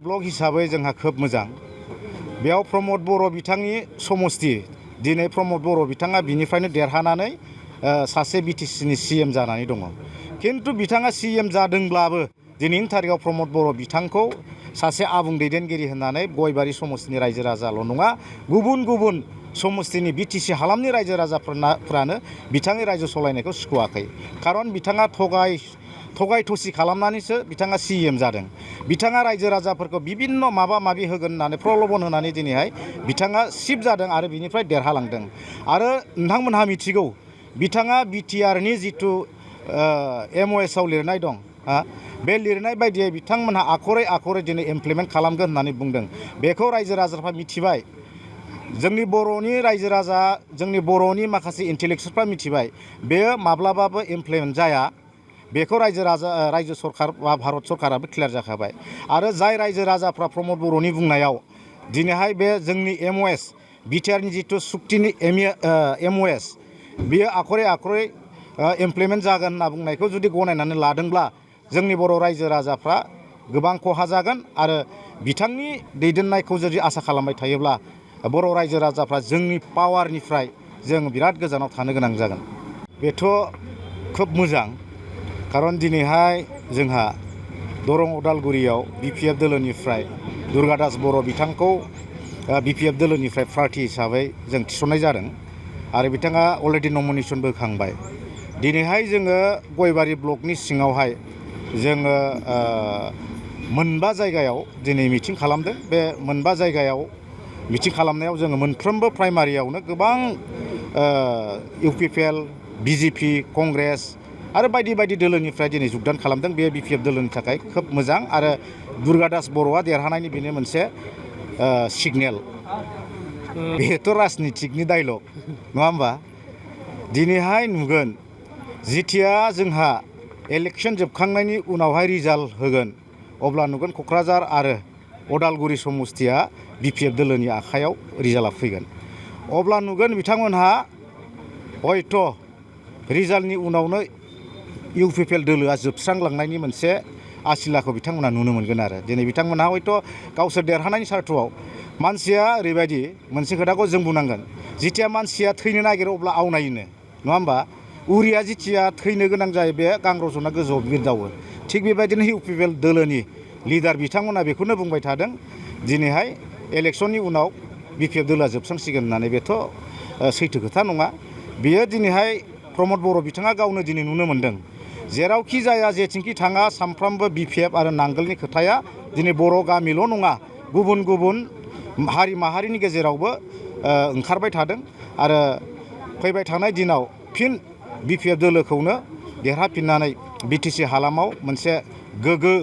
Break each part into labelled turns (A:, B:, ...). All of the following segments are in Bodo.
A: ब्लग हिसाबै जोंहा खोब मोजां बेयाव प्रमद बर' बिथांनि समस्ति दिनै प्रमद बर' बिथाङा बिनिफ्रायनो देरहानानै सासे बिटिसिनि सिएम जानानै दङ किन्तु बिथाङा सिएम जादोंब्लाबो दिनैनि तारिखाव प्रमद बर' बिथांखौ सासे आबुं दैदेनगिरि होननानै गयबारि समस्तिनि रायजो राजाल' नङा गुबुन गुबुन समस्तिनि बिटिसि हालामनि रायजो राजाफ्रानो बिथांनि रायजो सलायनायखौ सुखुवाखै खारन बिथाङा थगाय थसि खालामनानैसो बिथाङा सिएम जादों बिथाङा रायजो राजाफोरखौ बिभिन्न माबा माबि होगोन होननानै प्रलबन होनानै दिनैहाय बिथाङा सिफ जादों आरो बिनिफ्राय देरहालांदों आरो नोंथांमोनहा मिथिगौ बिथाङा बिटिआरनि जिथु एमअएसआव लिरनाय दं बे लिरनाय बायदियै बिथांमोनहा आखरै दिनै इमप्लिमेन्ट खालामगोन होननानै बुंदों बेखौ रायजो राजाफ्रा मिथिबाय जोंनि बर'नि रायजो राजा जोंनि बर'नि माखासे इन्टेलेक्सुवेलफ्रा मिथिबाय बेयो माब्लाबाबो इमप्लिमेन्ट जाया बेखौ रायजो सरकार बा भारत सरकाराबो क्लियार जाखाबाय आरो जाय रायजो राजाफ्रा प्रमद बर'नि बुंनायाव दिनैहाय बे जोंनि एमअएस बिटिआरनि जिथु सुक्तिनि एमअएस बियो आखरै इमप्लिमेन्ट जागोन होनना बुंनायखौ जुदि गनायनानै लादोंब्ला जोंनि बर' रायजो राजाफ्रा गोबां खहा जागोन आरो बिथांनि दैदेननायखौ जुदि आसा खालामबाय थायोब्ला बर' रायजो राजाफ्रा जोंनि पावारनिफ्राय जों बिराद गोजानाव थानो गोनां जागोन बेथ' खोब मोजां खारन दिनैहाय जोंहा दरं उदालगुरियाव बिपिएफ दोलोनिफ्राय दुर्गादास बर' बिथांखौ बिपिएफ दोलोनिफ्राय प्रार्थी हिसाबै जों थिसननाय जादों आरो बिथाङा अलरेडि नमिनेसनबो होखांबाय दिनैहाय जोङो गयबारि ब्लकनि सिङावहाय जोङो मोनबा जायगायाव दिनै मिटिं खालामदों बे मोनबा जायगायाव मिटिं खालामनायाव जोङो मोनफ्रोमबो प्राइमारियावनो गोबां इउपिपिएल बिजेपि कंग्रेस आरो बायदि बायदि दोलोनिफ्राय दिनै जुगदान खालामदों बे बिपिएफ दोलोनि थाखाय खोब मोजां आरो दुर्गादास बर'आ देरहानायनि बेनो मोनसे सिगनेल बेथ' राजनितिकनि डायलग नङा होमबा दिनैहाय नुगोन जिथिया जोंहा इलेक्सन जोबखांनायनि उनावहाय रिजाल्ट होगोन अब्ला नुगोन क'क्राझार आरो उदालगुरि समस्तिया बिपिएफ दोलोनि आखायाव रिजाल्टआ फैगोन अब्ला नुगोन बिथांमोनहा हयथ' रिजाल्टनि उनावनो इउपिपिएल दोलोआ जोबस्रांलांनायनि मोनसे आसिलाखौ बिथांमोना नुनो मोनगोन आरो दिनै बिथांमोनहा हयथ' गावसोर देरहानायनि सार्थआव मानसिया ओरैबायदि मोनसे खोथाखौ जों बुंनांगोन जिथिया मानसिया थैनो नागिरो अब्ला आवनायोनो नङा होमबा उरिया जिथिया थैनो गोनां जायो बे गांग्रजना गोजौआव बिरदावो थिग बेबायदिनो इउपिपिएल दोलोनि लिडार बिथांमोना बेखौनो बुंबाय थादों दिनैहाय इलेक्सननि उनाव बिपिएफ दोलोआ जोबस्रांसिगोन होननानै बेथ' सैथो खोथा नङा बेयो दिनैहाय प्रमद बर' बिथाङा गावनो दिनै नुनो मोन्दों जेरावखि जाया जेथिंखि थाङा सामफ्रामबो बिपिएफ आरो नांगोलनि खोथाया दिनै बर' गामिल' नङा गुबुन गुबुन हारि माहारिनि गेजेरावबो ओंखारबाय थादों आरो फैबाय थानाय दिनाव फिन बिपिएफ दोलोखौनो देरहाफिननानै बिटिसि हालामाव मोनसे गोग्गो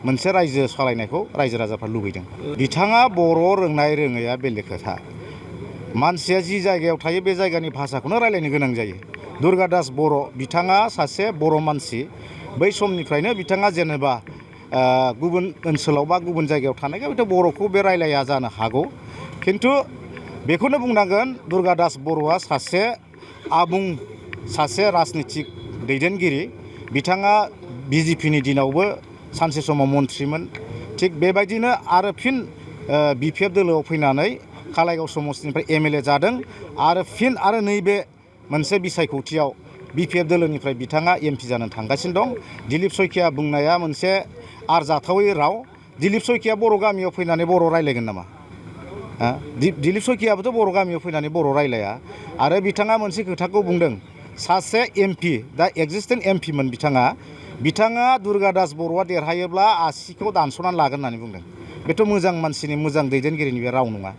A: मोनसे रायजो सालायनायखौ रायजो राजाफ्रा लुबैदों बिथाङा बर' रोंनाय रोङैया बेलेग खोथा मानसिया जि जायगायाव थायो बे जायगानि भाषाखौनो रायलायनो गोनां जायो दुर्गादास बर' बिथाङा सासे बर' मानसि बै समनिफ्रायनो बिथाङा जेनेबा गुबुन ओनसोलाव बा गुबुन जायगायाव थानायखाय हयथ' बर'खौ बे रायलाया जानो हागौ खिन्थु बेखौनो बुंनांगोन दुर्गादास बर'आ सासे आबुं सासे राजनितिक दैदेनगिरि बिथाङा बिजेपिनि दिनावबो सानसे समाव मन्थ्रिमोन थिग बेबायदिनो आरो फिन बिपिएफ दोलोआव फैनानै कालाइगाव समस्तिनिफ्राय एमएलए जादों आरो फिन आरो नैबे मोनसे बिसायख'थियाव बिपिएफ दोलोनिफ्राय बिथाङा एमपि जानो थांगासिनो दं दिलीप सयकिया बुंनाया मोनसे आरजाथावै राव दिलीप सयकिया बर' गामियाव फैनानै बर' रायलायगोन नामा दिलीप सयकियाबोथ' बर' गामियाव फैनानै बर' रायलाया आरो बिथाङा मोनसे खोथाखौ बुंदों सासे एमपि दा एक्जिस्टेन्ट एमपिमोन बिथाङा दुर्गादास बर'आ देरहायोब्ला आसिखौ दानस'नानै लागोन होननानै बुंदों बेथ' मोजां मानसिनि मोजां दैदेनगिरिनि बे राव नङा